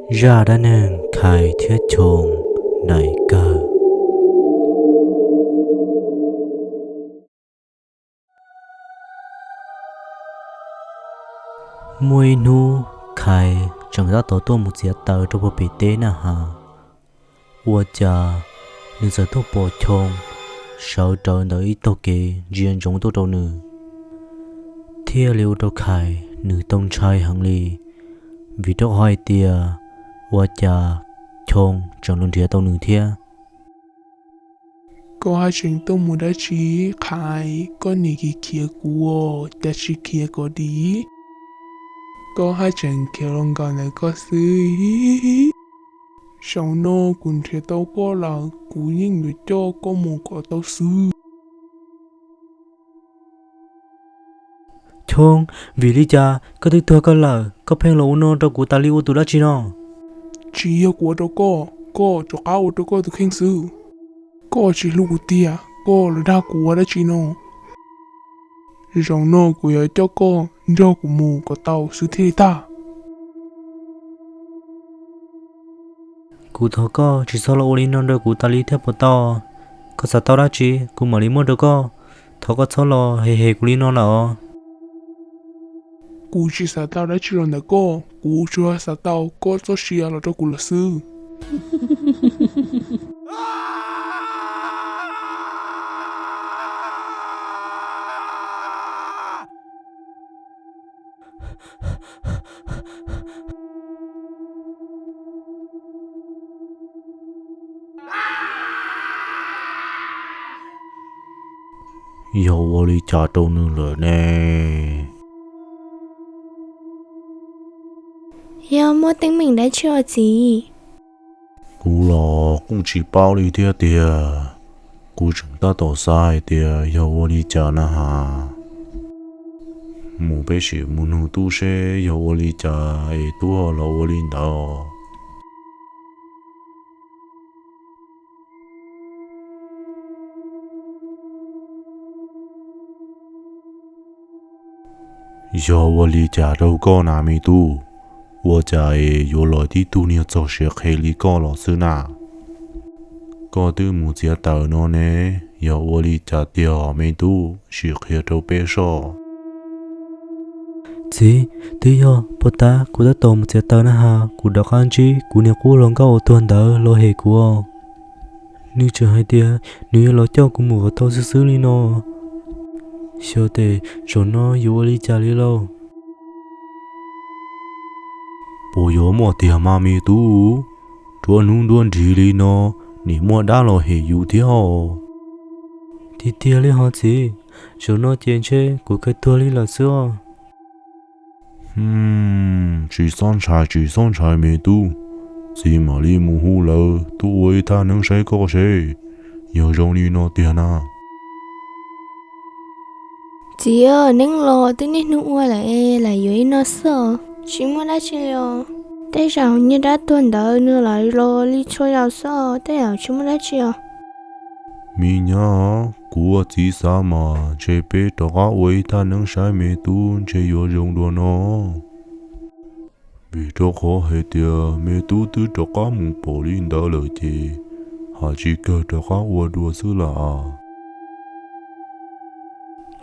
Zaj dab neeg Khais thiab Choo daim kawg. Muaj ib hnub Khais tseem tab tom tuaj mus txiav taws rau puag pem teb na has, ua cas nws txawm tuaj pom Choo sawv rawv ntawm ib tog kev ntsia ntsoov tuaj rau nws, thiaj li ua rau Khais nws tau ntshai heev li, vim rau qhov hais tias ua cas Choo tseem los nrhiav tau nws thiab. Koj haj tseem tuaj mus dab tsi Khais, koj nim khiav khiav kuv, cas tsis khiav kom dim? Koj haj tseem khiav los nkaum ntawm koj xwb. Zaum no kuv nrhiav tau koj lawm, kuv yeej yuav coj koj mus kom tau xwb. Choo, vim li cas koj twb tuag koj lawm, koj pheej los ua no rau kuv tas li ua tus dab tsi no? Tsis yog kuv ua rau koj, koj rov qab ua rau koj tus kheej xwb. Koj tsis hlub kuv tiag, koj los dag kuv ua dab tsi no? Zaum no kuv yuav coj koj nrog kuv mus kom tau xwb thiaj li tag. Kuv thov koj tsis txhob los ua li no rau kuv tas li thiab puas tau? Koj xav tau dab tsi kuv mam li muab rau koj. Thov koj txhob los hem hem kuv li no lawm os. Kuv tsis xav tau dab tsi los ntawm koj, kuv tsuas xav tau koj txoj sia los rau kuv lawm xwb. Yog ua li cas rau nws lawm ne? Yog muaj teeb meem dab tsi os txiv? Kuv los kuj tsis paub li thiab tiag. Kuv tseem tab tom xav hais tias yog ua li cas na has. Mus peb sim mus nug tub seb yog ua li cas es tub ho los ua li ntawd. Yog ua li cas rau koj na me tub? Ua cas es yuav los tib tug niag txog siav qhev li koj los xwb na? Koj twb mus txiav taws no ne, yog ua li cas tiag me tub, sim qhia rau peb soj. Txiv, twb yog puag ta kuv tab tom mus txiav taws na has, kuv rov qab ntsib kuv niag qub hluas nkauj uas tuag ntawd los hem kuv os. Nws tseem hais tias nws yuav los coj kuv mus kom tau xwb xwb li no. Xyov tes zaum no yuav ua li cas li lauj. Puas yuav muaj tiag mas me tub? Nruab hnub nruab nrig li no, nim muaj dab los hem yus thiab os. Tiag tiag li ho txiv, zaum no ces ntshe kuv kawg tuag li lawm xwb os. Tsis txhob ntshai, tsis txhob ntshai me tub. Txiv mam li mus hu lawv tuaj ua ib thaj neeb saib koj seb yog zoo li no tiag na. Txiv, neeb los twb niaj hnub ua lawm es lam yuav ib no xwb os, tsis muaj dab tsi li os. Tej zaum niag dab tuag ntawd nws lam los li txhua zaus xwb os, tej zaum tsis muaj dab tsi os. Me nyab, kuv ua txiv xav mas ntshe peb rov qab ua ib thaj neeb saib me tub ntshe yuav zoo dua no. Vim rau qhov hais tias me tub twb rov qab mus pom li ntawd lawm ces, haj tsis kawg rov qab ua dua xwb las.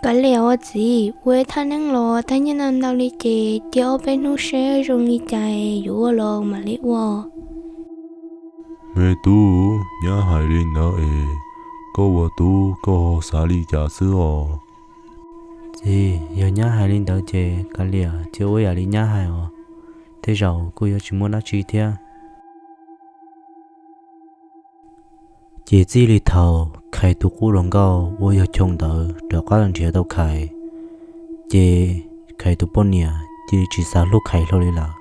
Kav liam ua txiv, ua ib thaj neeb los tag nyiaj ntau ntau li ces cia ob peb hnub seb zoo li cas yuav ua los mam li ua. Me tub, nyab hais li ntawd es koj ua tub koj ho xav li cas xwb os? Txiv, yog nyab hais li ntawd ces kav liam cia ua yam li nyab hais os, tej zaum kuj yuav tsis muaj dab tsi thiab. Ces txij li thaum Khais tus qub hluas nkauj uas yog Choo ntawd rov qab los nrhiav tau Khais, ces Khais tus poj niam cia li tsis xav hlub Khais hlo li lawm.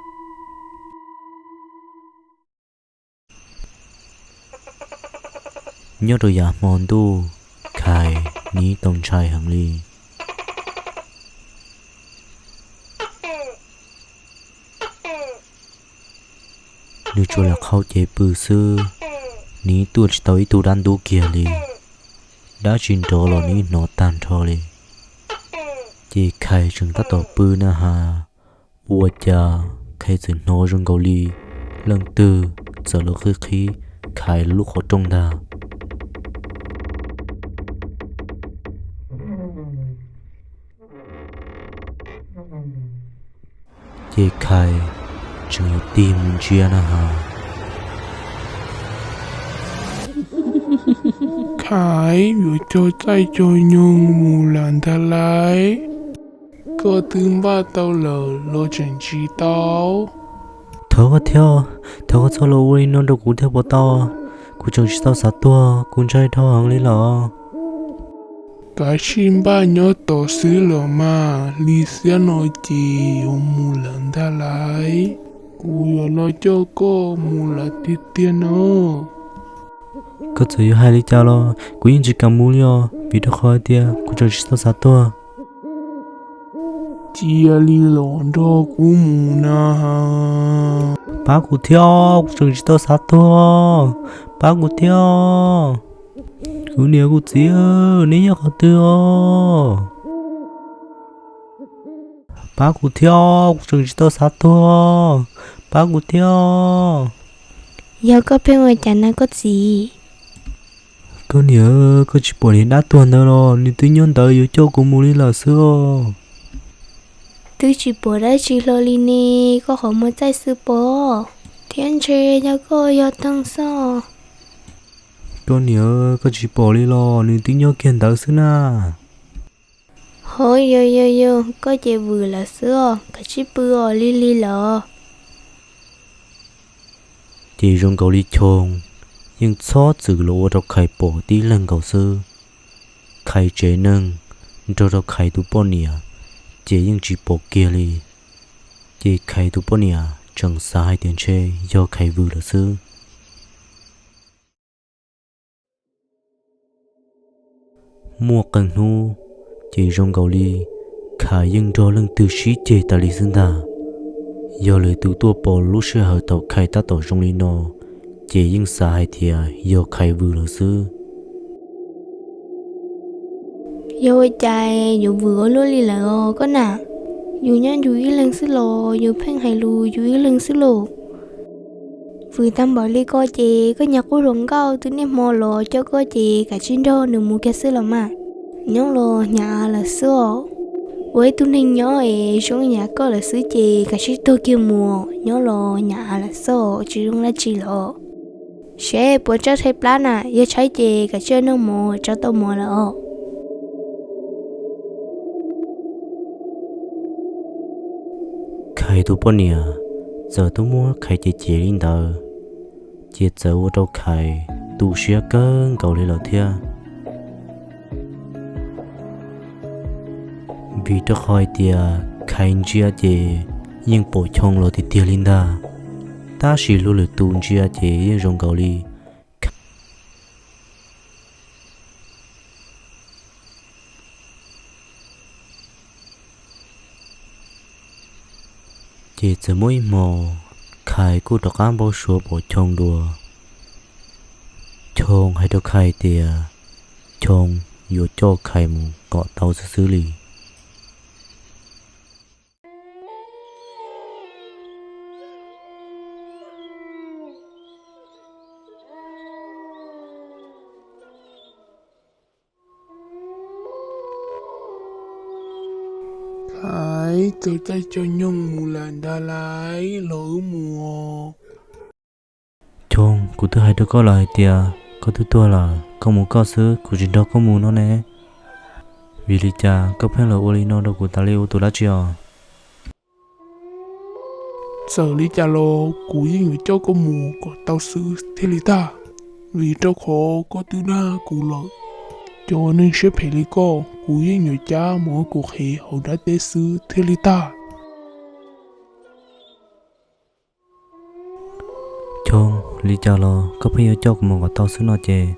Nyob rau yav hmo ntuj, Khais nim tau ntshai heev li. Nws tsuas lam qhau cev pw xwb, nim tuaj tsis tau ib tug dab ntub kiag li. Dab tsi nrov los nws hnov tag nrho li. Ces Khais tseem tab tom pw na has, ua cas Khais txawm hnov zoo nkaus li leej twg txawm los qhib qhib Khais lub qhov rooj ntag. Ces Khais tseem yuav tig mus ntsia na has. Khais yuav cog txaij cog nyoog mus lawm ntag lauj. Koj twb npaj tau lawm los tseem tsis tau? Thov koj thiab, thov koj txhob los ua li no rau kuv thiab puas tau? Kuv tseem tsis tau xav tuag, kuv ntshai dhau heev li lawm. Kav tsij npaj nyob tos xwb los mas, li xiab no ces yuav mus lawm ntag lauj. Kuv yuav los coj koj mus lawm tiag tiag no. Koj txawm yuav hais li cas los kuv yeej tsis kam mus li os, vim rau qhov hais tias kuv tseem tsis tau xav tuag. Cia li los nrog kuv mus na. Pab kuv thiab, kuv tseem tsis tau xav tuag. Pab kuv thiab. Kuv niam kuv txiv, neb nyob qhov twg os? Pab kuv thiab, kuv tseem tsis tau xav tuag. Pab kuv thiab. Yog koj pheej ua cas na koj txiv? Koj niam, koj tsis pom niag dab tuag ntawd los? Nws twb nyob ntawd yuav coj kuv mus li lawm xwb os. Twb tsis pom dab tsi hlo li ne, koj qhov muag txaij xwb pob, thiab ntshe yog koj yog teeg xwb. Koj niam, koj tsis pom li los? Nws twb nyob kiag ntawd xwb na. Hov, yog yog yog, koj ces vwm lawm xwb os, kav tsij pw os, lig lig lawm. Ces zoo nkaus li Choo yeej txhob txwm los ua rau Khais pom tib leeg nkaus xwb. Khais tsev neeg nrog rau Khais tus poj niam ces yeej tsis pom kiag li. Ces Khais tus poj niam tseem xav hais tias ntshe yog Khais vwm lawm xwb. Muaj qee hnub, ces zoo nkaus li Khais yeej nrog leej twg sib ceg tas li xwb ntag. Yog lwm tus tuaj pom lub sij hawm thaum Khais tab tom zoo li no, ces yeej xav hais tias yog Khais vwm lawm xwb. Yog ua cas yuav vwm ua luaj li lawm os koj na? Yus nyob yus ib leeg xwb los yus pheej hais lus yus ib leeg xwb lauj. Vwm tag npaum li ko ces koj nyuam qhuav hluas nkauj twb niaj hmo los coj koj ces kav tsij nrog nws mus kiag xwb los mas. Nyob los hnyav lawm xwb os. Ua ib tug neeg nyob es zoo ib yam koj lawm xwb ces kav tsij tuag kiag mus, nyob los hnyav lawm xwb os, tsis zoo dab tsi los. Seb puas tshaib plab na, yog tshaib ces kav tsij noj mov, tsau tau mov lawm os. Khais tus poj niam txawm tuaj muab Khais cem cem li ntawd, ces txawm ua rau Khais tu siab kawg nkaus li lawm thiab. Vim rau qhov hais tias Khais ntsia ces yeej pom Choo los tiag tiag li ntag, tab sis luag lwm tus ntsia ces yeej zoo nkaus li Ces txawm muaj ib hmo, Khais kuj rov qab npau suav pom Choo dua. Choo hais rau Khais tias Choo yuav coj Khais mus kom tau xwb xwb li. Khais, txog caij cog nyoog mus lawm ntag lauj, los wb mus. Choo, kuv twb hais rau koj lawm hais tias koj twb tuag lawm, koj mus koj xwb, kuv tsis nrog koj mus no ne. Vim li cas koj pheej los ua li no rau kuv tas li ua tus dab tsi os? Txawm li cas los kuv yeej yuav coj koj mus kom tau xwb thiaj li tag, vim rau qhov koj twb dag kuv lawm. Cov neeg siab phem li koj, kuv yeej yuav cab mus ua kuv qhev hauv dab teb xwb thiaj li tag. Choo, li cas los koj pheej yuav coj kuv mus kom tau xwb no ces,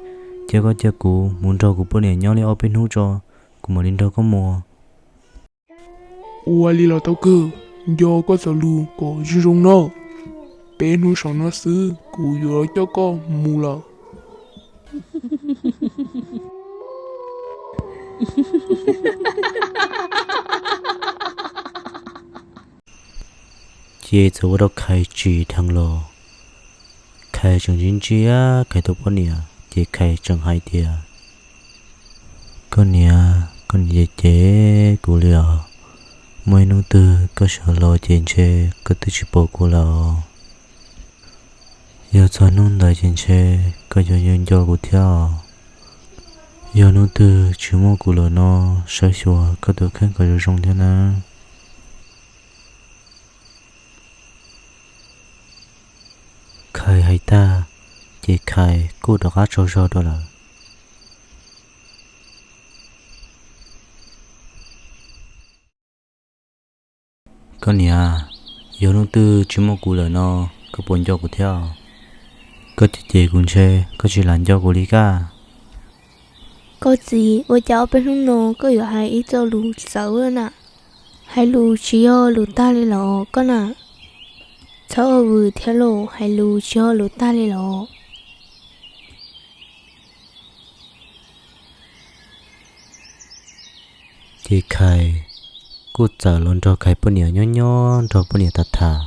cia koj cia kuv mus nrog kuv poj niam nyob li ob peb hnub tso, kuv mam li nrog koj mus. Ua li los tau kawg, nco koj txoj lus kom zoo zoo no. Peb hnub saum no xwb kuv yuav coj koj mus lawm. Ces txawm ua rau Khais tsim dheev los, Khais tseem ntsia ntsia Khais tus poj niam ces Khais tseem hais tias, Koj niam, koj niam cem cem kuv li os. Muaj ib hnub twg koj sawv los ces ntshe koj twb tsis pom kuv lawm os. Yog txog hnub ntawd ces ntshe koj yuav nco nco kuv thiab os. Yog hnub twg tsis muaj kuv lawm no, saib xyuas koj tus kheej kom zoo zoo thiab nawb. Khais hais tag, ces Khais kuj rov qab tsaug zog rau lawm. Koj niam, yog hnub twg tsis muaj kuv lawm no, koj puas nco kuv thiab? Koj cem cem kuv ntshe koj tsis lam nco kuv li kab. Koj txiv, ua cas ob peb hnub no koj yuav hais ib co lus txawv na? Hais lus tsis yog lus tag li los koj na. Txhob ua vwm thiab los, hais lus tsis yog lus tag li los. Ces Khais kuj txawm los nrog Khais poj niam nyob nyob nrog poj niam tham tham,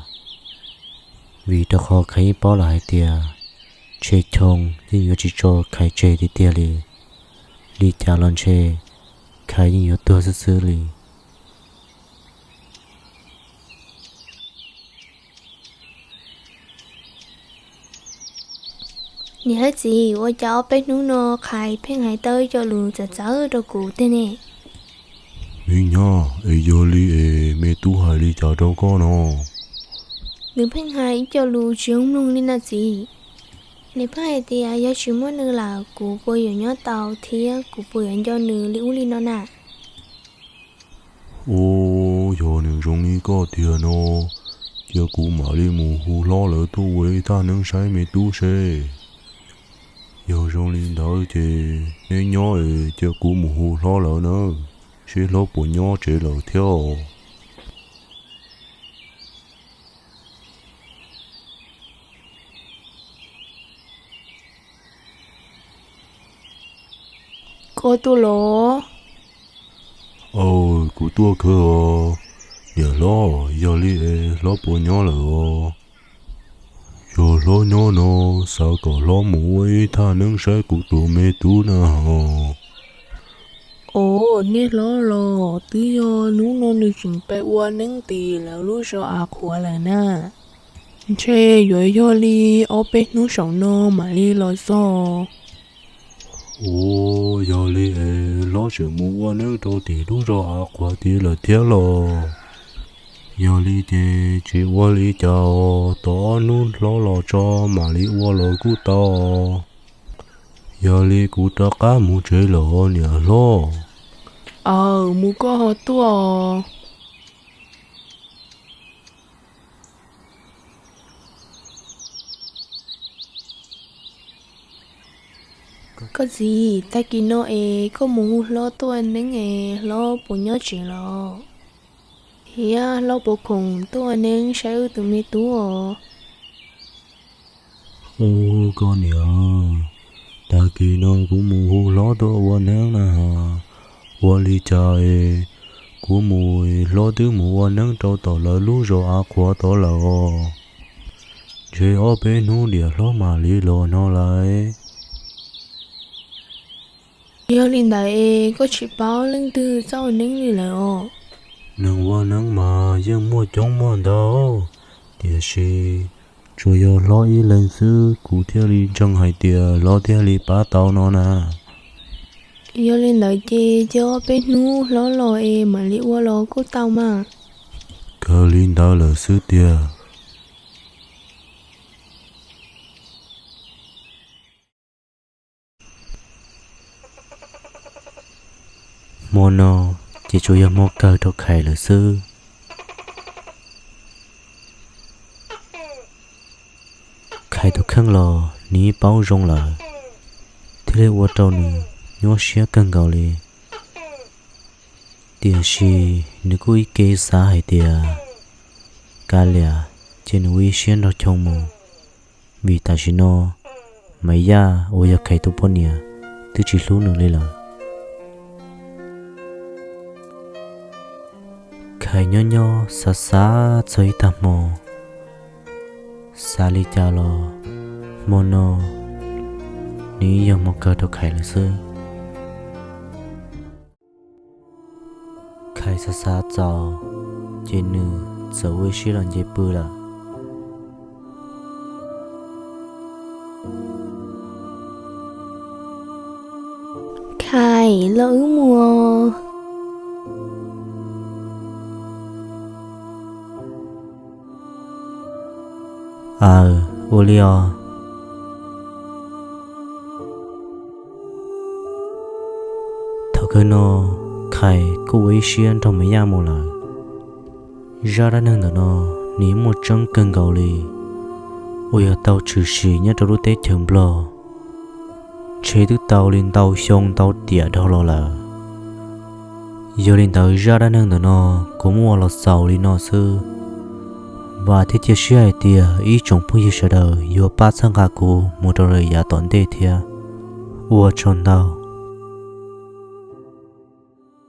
vim rau qhov Khais yeej paub lawm hais tias Tshe Choo yeej yuav tsis tso Khais tseg tiag tiag li. Li cas los ntshe Khais yeej yuav tuag xwb xwb li. Niam thiab txiv, ua cas ob peb hnub no Khais pheej hais tau ib co lus txawv txawv rau kuv tiag ne? Me nyuam, es yog li es me tub hais li cas rau koj no? Nws pheej hais ib co lus tsis zoo mloog li na txiv. Nws pheej hais tias yog tsis muaj nws lawm kuv puas yuav nyob tau thiab kuv puas yuav nco nws li ub li no na. Ua, yog nws zoo li koj tiag no, cia kuv mam li mus hu hlob lawv tuaj ua ib thaj neeb saib me tub seb. Yog zoo li ntawd ces neb nyob es cia kuv mus hu hlob lawv nawb, seb hlob puas nyob tsev lawm thiab. Koj tuaj los? Aw, kuv tuaj kawg os. Niam hlob, yog li es hlob puas nyob lawm os? Yog hlob nyob no, xav kom hlob mus ua ib thaj neeb saib kuv tus me tub na hos. Os, niam hlob los twb yog hnub no nws tseem pib ua neeb tim lawv lub zos av qhuav lawm na. Ntshe yuav yog li ob peb hnub saum no mam li los txog. Ua, yog li es hlob tseem mus ua neeb rau tim lub zos av qhuav tid lawm thiab los? Yog li ces tsis ua li cas os, tos ob hnub hlob los tso mam li ua los kuj tau. Yog li kuv rov qab mus tsev lawm niam hlob. Aw, mus koj ho tuaj. Koj txiv, tag kis no es koj mus hu hlob tuaj ua neeb es hlob puas nyob tsev los? Thiab hlob puas khoom tuaj ua neeb saib wb tus me tub os? Ua, koj niam, tag kis no kuv mus hu hlob tuaj ua neeb na. Ua li cas es kuv mus, hlob twb mus ua neeb rau tom lawv lub zos av qhuav tod lawm os. Ntshe ob peb hnub diam hlob mam li los no lawm. Yog li ntawd es koj tsis paub leej twg txawj ua neeb li lawm os? Neeg ua neeb mas yeej muaj coob muaj ntau, tiam sis tsuas yog hlob ib leeg xwb kuv thiaj li ntseeg hais tias hlob thiaj li pab tau no na. Yog li ntawd ces cia ob peb hnub hlob los es mam li ua los kuj tau mas. Kawg li ntawd lawm xwb tiag. Hmo no ces tsuas yog hmo kawg rau Khais lawm xwb. Khais tus kheej los nws yeej paub zoo lawm, thiaj li ua rau nws nyuaj siab kawg nkaus li. Tiam sis nws kuj ib ke xav hais tias kav liam, cia nws ua ib siab nrog Choo mus, vim tam sim no Maiv Yaj uas yog Khais tus poj niam twb tsis hlub nws li lawm. Khais nyob nyob xav xav txog ib tag hmo, xav li cas los Hmo no nws ib yog hmo kawg rau Khais lawm xwb. Khais xav xav txaus, ces nws txawm ua ib siab los nce pw lawm. Khais, los wb mus. Aw, ua li os. Thaum kawg no Khais kuj ua ib siab nrog Maiv Yaj mus lawm. Zaj dab neeg ntawm no nws muaj tseeb kawg nkaus li, uas yog tau tshwm sim nyob rau lub teb chaws Nplog, ntshe twb tau li ntau xyoo ntau tiam dhau los lawm. Yog li ntawd zaj dab neeg ntawm no kuv muab ua los xaus li no xwb. Vam thiab cia siab hais tias ib tsoom phooj ywg sawv daws yuav pab txhawb nqa kuv mus rau lawm yav tom ntej thiab. Ua tsaug ntau.